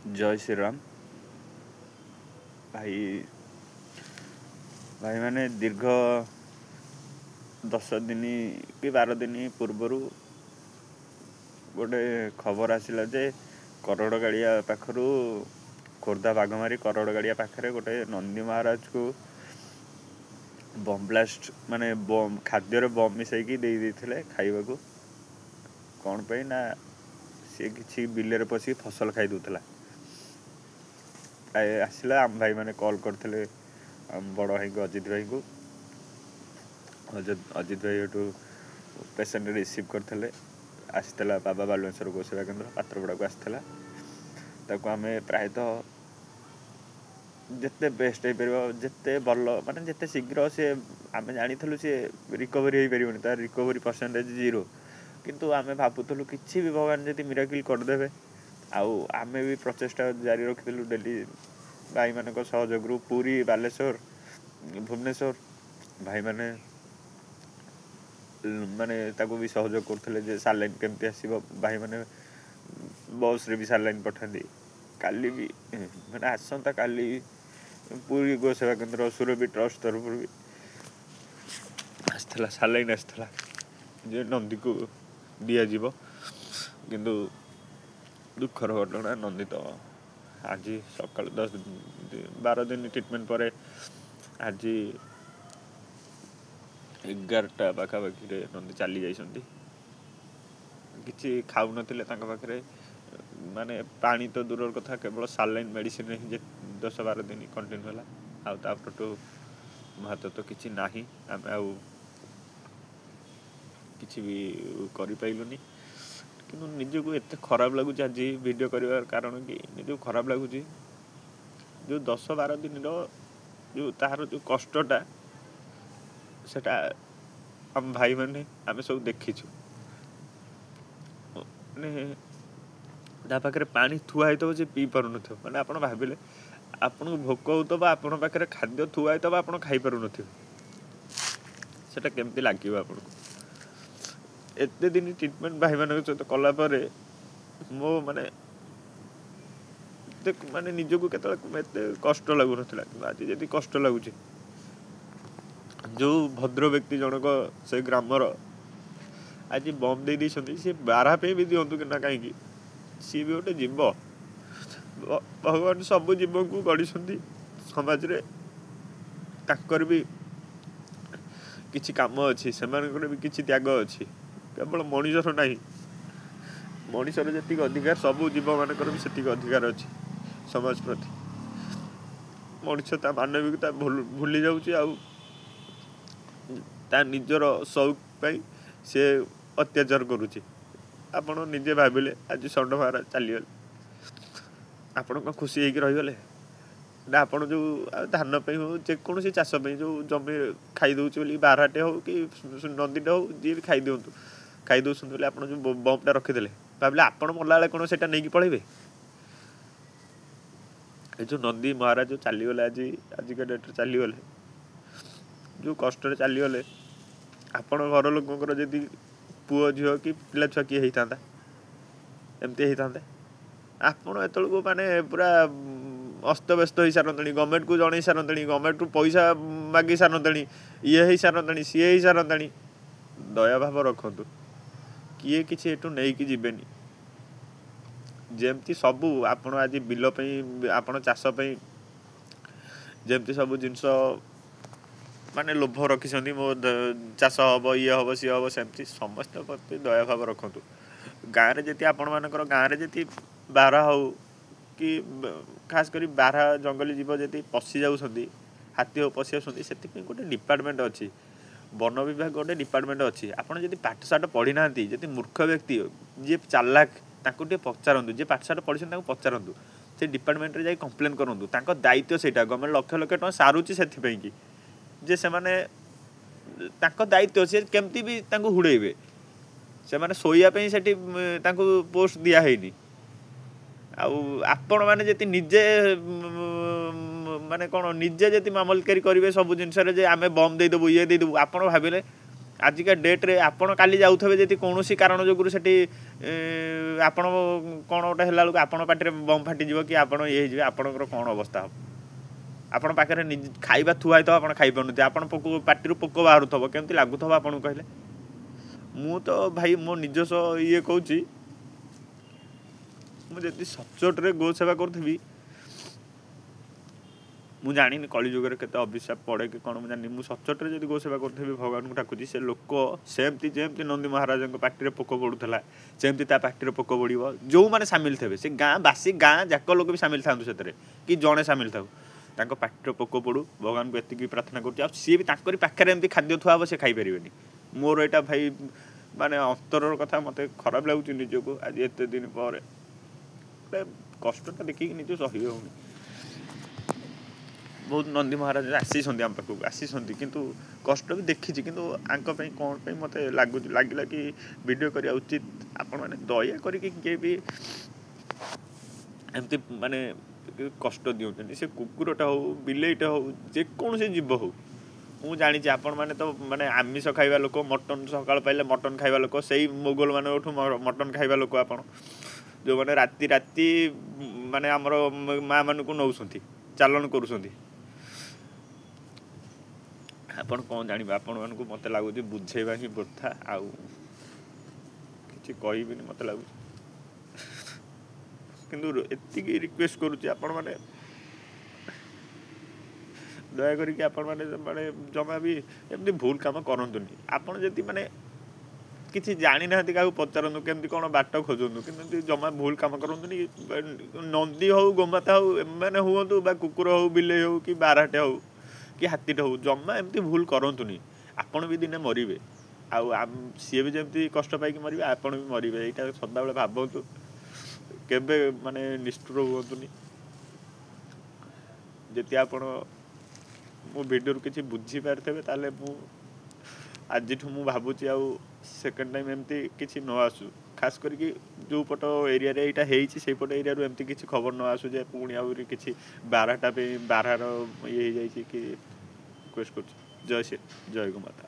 ଜୟ ଶ୍ରୀରାମ ଭାଇ। ଭାଇମାନେ, ଦୀର୍ଘ 10 ଦିନ କି 12 ଦିନ ପୂର୍ବରୁ ଗୋଟେ ଖବର ଆସିଲା ଯେ କରଡ଼ଗାଡ଼ିଆ ପାଖରୁ, ଖୋର୍ଦ୍ଧା ବାଘମାରି କରଡ଼ଗାଡ଼ିଆ ପାଖରେ ଗୋଟେ ନନ୍ଦୀ ମହାରାଜକୁ ବମ୍ ବ୍ଲାଷ୍ଟ, ମାନେ ବମ୍, ଖାଦ୍ୟରେ ବମ୍ ମିଶାଇକି ଦେଇ ଦେଇଥିଲେ ଖାଇବାକୁ। କ'ଣ ପାଇଁ ନା ସିଏ କିଛି ବିଲରେ ପଶିକି ଫସଲ ଖାଇ ଦେଉଥିଲା। ଆସିଲା, ଆମ ଭାଇମାନେ କଲ୍ କରିଥିଲେ ଆମ ବଡ଼ ଭାଇଙ୍କୁ, ଅଜିତ ଭାଇଙ୍କୁ। ଅଜିତ ଭାଇ ଏଠୁ ପେସେଣ୍ଟ ରିସିଭ୍ କରିଥିଲେ। ଆସିଥିଲା ବାବା ବାଲୁଙ୍କେଶ୍ୱର ଗୋସେବା କେନ୍ଦ୍ର ପାତ୍ରପଡ଼ାକୁ ଆସିଥିଲା। ତାକୁ ଆମେ ପ୍ରାୟତଃ ଯେତେ ବେଷ୍ଟ ହେଇପାରିବ, ଯେତେ ଭଲ, ମାନେ ଯେତେ ଶୀଘ୍ର ସେ, ଆମେ ଜାଣିଥିଲୁ ସେ ରିକଭରି ହେଇପାରିବନି, ତାର ରିକଭରି ପରସେଣ୍ଟେଜ୍ 0। କିନ୍ତୁ ଆମେ ଭାବୁଥିଲୁ କିଛି ବି ଭଗବାନ ଯଦି ମିରାକିଲ୍ କରିଦେବେ। ଆଉ ଆମେ ବି ପ୍ରଚେଷ୍ଟା ଜାରି ରଖିଥିଲୁ ଡେଲି ଭାଇମାନଙ୍କ ସହଯୋଗରୁ। ପୁରୀ, ବାଲେଶ୍ୱର, ଭୁବନେଶ୍ୱର ଭାଇମାନେ ମାନେ ତାକୁ ବି ସହଯୋଗ କରୁଥିଲେ ଯେ ସାଲାଇନ୍ କେମିତି ଆସିବ। ଭାଇମାନେ ବସ୍ରେ ବି ସାଲାଇନ୍ ପଠାନ୍ତି। କାଲି ବି, ମାନେ ଆସନ୍ତା କାଲି ପୁରୀ ଗୋସେବା କେନ୍ଦ୍ର ସୁରଭି ଟ୍ରଷ୍ଟ ତରଫରୁ ବି ଆସିଥିଲା, ସାଲାଇନ୍ ଆସିଥିଲା ଯେ ନନ୍ଦୀକୁ ଦିଆଯିବ। କିନ୍ତୁ ଦୁଃଖର ଘଟଣା, ନନ୍ଦୀ ତ ଆଜି ସକାଳୁ 10 12 ଦିନ ଟ୍ରିଟମେଣ୍ଟ ପରେ ଆଜି 11ଟା ପାଖାପାଖିରେ ନନ୍ଦୀ ଚାଲି ଯାଇଛନ୍ତି। କିଛି ଖାଉନଥିଲେ, ତାଙ୍କ ପାଖରେ ମାନେ ପାଣି ତ ଦୂରର କଥା, କେବଳ ସାଲାଇନ୍ ମେଡ଼ିସିନ ହିଁ ଯେ 10 12 ଦିନ କଣ୍ଟିନ୍ୟୁ ହେଲା। ଆଉ ତାପରଠୁ ମୋ ହାତ ତ କିଛି ନାହିଁ, ଆମେ ଆଉ କିଛି ବି କରିପାରିଲୁନି। କିନ୍ତୁ ନିଜକୁ ଏତେ ଖରାପ ଲାଗୁଛି, ଆଜି ଭିଡ଼ିଓ କରିବାର କାରଣ କି ନିଜକୁ ଖରାପ ଲାଗୁଛି, ଯେଉଁ 10 12 ଦିନର ଯେଉଁ ତାହାର ଯେଉଁ କଷ୍ଟଟା, ସେଟା ଆମ ଭାଇମାନେ ଆମେ ସବୁ ଦେଖିଛୁ। ମାନେ ତା ପାଖରେ ପାଣି ଥୁଆ ହେଇଥିବ, ସେ ପିଇ ପାରୁନଥିବ। ମାନେ ଆପଣ ଭାବିଲେ, ଆପଣଙ୍କୁ ଭୋକ ହେଉଥିବ, ଆପଣଙ୍କ ପାଖରେ ଖାଦ୍ୟ ଥୁଆ ହେଇଥିବ, ଆପଣ ଖାଇପାରୁନଥିବେ, ସେଟା କେମିତି ଲାଗିବ ଆପଣଙ୍କୁ? ଏତେ ଦିନ ଟ୍ରିଟମେଣ୍ଟ ଭାଇମାନଙ୍କ ସହିତ କଲା ପରେ ମୋ ମାନେ ଏତେ, ମାନେ ନିଜକୁ କେତେବେଳେ ଏତେ କଷ୍ଟ ଲାଗୁନଥିଲା, କିନ୍ତୁ ଆଜି ଯଦି କଷ୍ଟ ଲାଗୁଛି। ଯେଉଁ ଭଦ୍ର ବ୍ୟକ୍ତି ଜଣକ ସେ ଗ୍ରାମର ଆଜି ବମ୍ ଦେଇ ଦେଇଛନ୍ତି, ସିଏ ବାରହା ପାଇଁ ବି ଦିଅନ୍ତୁ କି ନା କାହିଁକି, ସିଏ ବି ଗୋଟେ ଜୀବ। ଭଗବାନ ସବୁ ଜୀବଙ୍କୁ ଗଢ଼ିଛନ୍ତି ସମାଜରେ, ତାଙ୍କର ବି କିଛି କାମ ଅଛି, ସେମାନଙ୍କର ବି କିଛି ତ୍ୟାଗ ଅଛି, କେବଳ ମଣିଷର ନାହିଁ। ମଣିଷର ଯେତିକି ଅଧିକାର, ସବୁ ଜୀବମାନଙ୍କର ବି ସେତିକି ଅଧିକାର ଅଛି ସମାଜ ପ୍ରତି। ମଣିଷ ତା ମାନବିକତା ଭୁଲି ଯାଉଛି, ଆଉ ତା ନିଜର ସଉକ ପାଇଁ ସେ ଅତ୍ୟାଚାର କରୁଛି। ଆପଣ ନିଜେ ଭାବିଲେ, ଆଜି ଷଣ୍ଢ ମହାରାଜ ଚାଲିଗଲେ, ଆପଣ କ'ଣ ଖୁସି ହେଇକି ରହିଗଲେ ନା? ଆପଣ ଯେଉଁ ଧାନ ପାଇଁ ହଉ, ଯେକୌଣସି ଚାଷ ପାଇଁ ଯେଉଁ ଜମି ଖାଇଦେଉଛି ବୋଲି, ବାରହାଟେ ହଉ କି ନଦୀଟେ ହଉ, ଯିଏ ବି ଖାଇଦିଅନ୍ତୁ, ଖାଇ ଦେଉଛନ୍ତି ବୋଲି ଆପଣ ଯେଉଁ ବମ୍ପଟା ରଖିଦେଲେ, ଭାବିଲେ ଆପଣ ମଲାବେଳେ କ'ଣ ସେଇଟା ନେଇକି ପଳେଇବେ? ଏ ଯେଉଁ ନନ୍ଦୀ ମହାରାଜ ଯେଉଁ ଚାଲିଗଲେ ଆଜି, ଆଜିକା ଡେଟ୍ରେ ଚାଲିଗଲେ, ଯେଉଁ କଷ୍ଟରେ ଚାଲିଗଲେ, ଆପଣ ଘର ଲୋକଙ୍କର ଯଦି ପୁଅ ଝିଅ କି ପିଲା ଛୁଆ କିଏ ହେଇଥାନ୍ତା, ଏମିତି ହେଇଥାନ୍ତେ? ଆପଣ ଏତେବେଳକୁ ମାନେ ପୁରା ଅସ୍ତବ୍ୟସ୍ତ ହେଇସାରନ୍ତେଣି, ଗଭର୍ଣ୍ଣମେଣ୍ଟକୁ ଜଣେଇ ସାରନ୍ତେଣି, ଗଭର୍ଣ୍ଣମେଣ୍ଟରୁ ପଇସା ମାଗି ସାରନ୍ତେଣି, ଇଏ ହେଇସାରନ୍ତେଣି, ସିଏ ହେଇସାରନ୍ତେଣି। ଦୟାଭାବ ରଖନ୍ତୁ, କିଏ କିଛି ଏଠୁ ନେଇକି ଯିବେନି। ଯେମିତି ସବୁ ଆପଣ ଆଜି ବିଲ ପାଇଁ, ଆପଣ ଚାଷ ପାଇଁ ଯେମିତି ସବୁ ଜିନିଷ ମାନେ ଲୋଭ ରଖିଛନ୍ତି, ମୋ ଚାଷ ହେବ, ଇଏ ହେବ, ସିଏ ହେବ, ସେମିତି ସମସ୍ତଙ୍କ ପ୍ରତି ଦୟାଭାବ ରଖନ୍ତୁ। ଗାଁରେ ଯଦି ଆପଣମାନଙ୍କର ଗାଁରେ ଯଦି ବାରହା ହଉ କି ଖାସ କରି ବାରହା, ଜଙ୍ଗଲୀ ଜୀବ ଯଦି ପଶି ଯାଉଛନ୍ତି, ହାତୀ ହଉ ପଶି ଯାଉଛନ୍ତି, ସେଥିପାଇଁ ଗୋଟେ ଡିପାର୍ଟମେଣ୍ଟ ଅଛି, ବନ ବିଭାଗ ଗୋଟେ ଡିପାର୍ଟମେଣ୍ଟ ଅଛି। ଆପଣ ଯଦି ପାଠଶାଠ ପଢ଼ିନାହାନ୍ତି, ଯଦି ମୂର୍ଖ ବ୍ୟକ୍ତି, ଯିଏ ଚାଲାକ ତାଙ୍କୁ ଟିକେ ପଚାରନ୍ତୁ, ଯିଏ ପାଠଶାଠ ପଢ଼ିଛନ୍ତି ତାଙ୍କୁ ପଚାରନ୍ତୁ, ସେ ଡିପାର୍ଟମେଣ୍ଟରେ ଯାଇ କମ୍ପ୍ଲେନ୍ କରନ୍ତୁ। ତାଙ୍କ ଦାୟିତ୍ୱ ସେଇଟା। ଗଭର୍ଣ୍ଣମେଣ୍ଟ ଲକ୍ଷ ଲକ୍ଷ ଟଙ୍କା ସାରୁଛି ସେଥିପାଇଁ କି ଯେ ସେମାନେ ତାଙ୍କ ଦାୟିତ୍ୱ, ସେ କେମିତି ବି ତାଙ୍କୁ ହୁଡ଼େଇବେ। ସେମାନେ ଶୋଇବା ପାଇଁ ସେଠି ତାଙ୍କୁ ପୋଷ୍ଟ ଦିଆହେଇନି। ଆଉ ଆପଣମାନେ ଯଦି ନିଜେ ମାନେ କ'ଣ ନିଜେ ଯଦି ମାମଲତକାରୀ କରିବେ ସବୁ ଜିନିଷରେ, ଯେ ଆମେ ବମ୍ ଦେଇଦେବୁ, ଇଏ ଦେଇଦେବୁ, ଆପଣ ଭାବିଲେ ଆଜିକା ଡେଟ୍ରେ ଆପଣ କାଲି ଯାଉଥିବେ, ଯଦି କୌଣସି କାରଣ ଯୋଗୁରୁ ସେଠି ଆପଣ କ'ଣ ଗୋଟେ ହେଲା ବେଳକୁ ଆପଣ ପାଟିରେ ବମ୍ ଫାଟିଯିବ କି ଆପଣ ଇଏ ହେଇଯିବେ, ଆପଣଙ୍କର କ'ଣ ଅବସ୍ଥା ହେବ? ଆପଣ ପାଖରେ ଖାଇବା ଥୁଆ ହେଇଥିବ, ଆପଣ ଖାଇପାରୁନଥିବେ, ଆପଣ ପୋକ ପାଟିରୁ ପୋକ ବାହାରୁଥିବ, କେମିତି ଲାଗୁଥିବ ଆପଣଙ୍କୁ କହିଲେ? ମୁଁ ତ ଭାଇ ମୋ ନିଜସ୍ୱ ଇଏ କହୁଛି, ମୁଁ ଯଦି ସଚୋଟରେ ଗୋ ସେବା କରୁଥିବି, ମୁଁ ଜାଣିନି କଳିଯୁଗରେ କେତେ ଅଭିଶାପ ପଡ଼େ କି କ'ଣ, ମୁଁ ଜାଣିନି। ମୁଁ ସଚୋଟରେ ଯଦି ଗୋ ସେବା କରୁଥିବି, ଭଗବାନଙ୍କୁ ଡାକୁଛି, ସେ ଲୋକ ସେମିତି ଯେମିତି ନନ୍ଦୀ ମହାରାଜଙ୍କ ପାଟିରେ ପୋକ ପଡ଼ୁଥିଲା, ସେମିତି ତା ପାଟିରେ ପୋକ ପଡ଼ିବ। ଯେଉଁମାନେ ସାମିଲ ଥିବେ, ସେ ଗାଁ ବାସୀ, ଗାଁ ଯାକ ଲୋକ ବି ସାମିଲ ଥାଆନ୍ତୁ ସେଥିରେ କି ଜଣେ ସାମିଲ ଥାଉ, ତାଙ୍କ ପାଟିରେ ପୋକ ପଡ଼ୁ, ଭଗବାନଙ୍କୁ ଏତିକି ପ୍ରାର୍ଥନା କରୁଛି। ଆଉ ସିଏ ବି ତାଙ୍କରି ପାଖରେ ଏମିତି ଖାଦ୍ୟ ଥୁଆ ହେବ, ସେ ଖାଇପାରିବେନି। ମୋର ଏଇଟା ଭାଇ ମାନେ ଅନ୍ତରର କଥା, ମୋତେ ଖରାପ ଲାଗୁଛି ନିଜକୁ ଆଜି ଏତେ ଦିନ ପରେ କଷ୍ଟଟା ଦେଖିକି ନିଜକୁ ସହି ହେଉନି। ବହୁତ ନନ୍ଦୀ ମହାରାଜ ଆସିଛନ୍ତି ଆମ ପାଖକୁ ଆସିଛନ୍ତି, କିନ୍ତୁ କଷ୍ଟ ବି ଦେଖିଛି, କିନ୍ତୁ ଆଙ୍କ ପାଇଁ କ'ଣ ପାଇଁ ମୋତେ ଲାଗୁଛି, ଲାଗିଲା କି ଭିଡ଼ିଓ କରିବା ଉଚିତ। ଆପଣମାନେ ଦୟା କରିକି କିଏ ବି ଏମିତି ମାନେ କଷ୍ଟ ଦିଅନ୍ତୁନି, ସେ କୁକୁରଟା ହଉ, ବିଲେଇଟା ହଉ, ଯେକୌଣସି ଜୀବ ହଉ। ମୁଁ ଜାଣିଛି ଆପଣମାନେ ତ ମାନେ ଆମିଷ ଖାଇବା ଲୋକ, ମଟନ୍ ସକାଳ ପାଇଲେ ମଟନ୍ ଖାଇବା ଲୋକ, ସେଇ ମୋଗଲମାନଙ୍କଠୁ ମଟନ୍ ଖାଇବା ଲୋକ ଆପଣ, ଯେଉଁମାନେ ରାତି ରାତି ମାନେ ଆମର ମାଆମାନଙ୍କୁ ନେଉଛନ୍ତି, ଚାଲଣ କରୁଛନ୍ତି। ଆପଣ କ'ଣ ଜାଣିବେ? ଆପଣମାନଙ୍କୁ ମୋତେ ଲାଗୁଛି ବୁଝେଇବା ହିଁ ବୃଥା, ଆଉ କିଛି କହିବିନି ମୋତେ ଲାଗୁଛି। କିନ୍ତୁ ଏତିକି ରିକ୍ୱେଷ୍ଟ କରୁଛି, ଆପଣମାନେ ଦୟା କରିକି ଆପଣମାନେ ମାନେ ଜମା ବି ଏମିତି ଭୁଲ କାମ କରନ୍ତୁନି। ଆପଣ ଯଦି ମାନେ କିଛି ଜାଣିନାହାନ୍ତି, କାହାକୁ ପଚାରନ୍ତୁ, କେମିତି କ'ଣ ବାଟ ଖୋଜନ୍ତୁ, କିନ୍ତୁ ଏମିତି ଜମା ଭୁଲ କାମ କରନ୍ତୁନି। ନନ୍ଦୀ ହଉ, ଗୋମାତା ହଉ, ଏମାନେ ହୁଅନ୍ତୁ ବା କୁକୁର ହଉ, ବିଲେଇ ହଉ କି ବାରହାଟେ ହଉ କି ହାତୀଟେ ହଉ, ଜମା ଏମିତି ଭୁଲ କରନ୍ତୁନି। ଆପଣ ବି ଦିନେ ମରିବେ, ଆଉ ସିଏ ବି ଯେମିତି କଷ୍ଟ ପାଇକି ମରିବେ, ଆପଣ ବି ମରିବେ। ଏଇଟା ସଦାବେଳେ ଭାବନ୍ତୁ, କେବେ ମାନେ ନିଷ୍ଠୁର ହୁଅନ୍ତୁନି। ଯଦି ଆପଣ ମୋ ଭିଡ଼ିଓରୁ କିଛି ବୁଝିପାରିଥିବେ, ତାହେଲେ ମୁଁ ଆଜିଠୁ ମୁଁ ଭାବୁଛି ଆଉ ସେକେଣ୍ଡ ଟାଇମ୍ ଏମିତି କିଛି ନ ଆସୁ। ଖାସ କରିକି ଯେଉଁ ପଟ ଏରିଆରେ ଏଇଟା ହେଇଛି, ସେଇପଟ ଏରିଆରୁ ଏମିତି କିଛି ଖବର ନ ଆସୁ ଯେ ପୁଣି ଆହୁରି କିଛି ବାରହାଟା ପାଇଁ ବାରହାର ଇଏ ହେଇଯାଇଛି କି। ରିକ୍ୱେଷ୍ଟ କରୁଛି। ଜୟ ଶ୍ରୀ, ଜୟ ଗୋମାତା।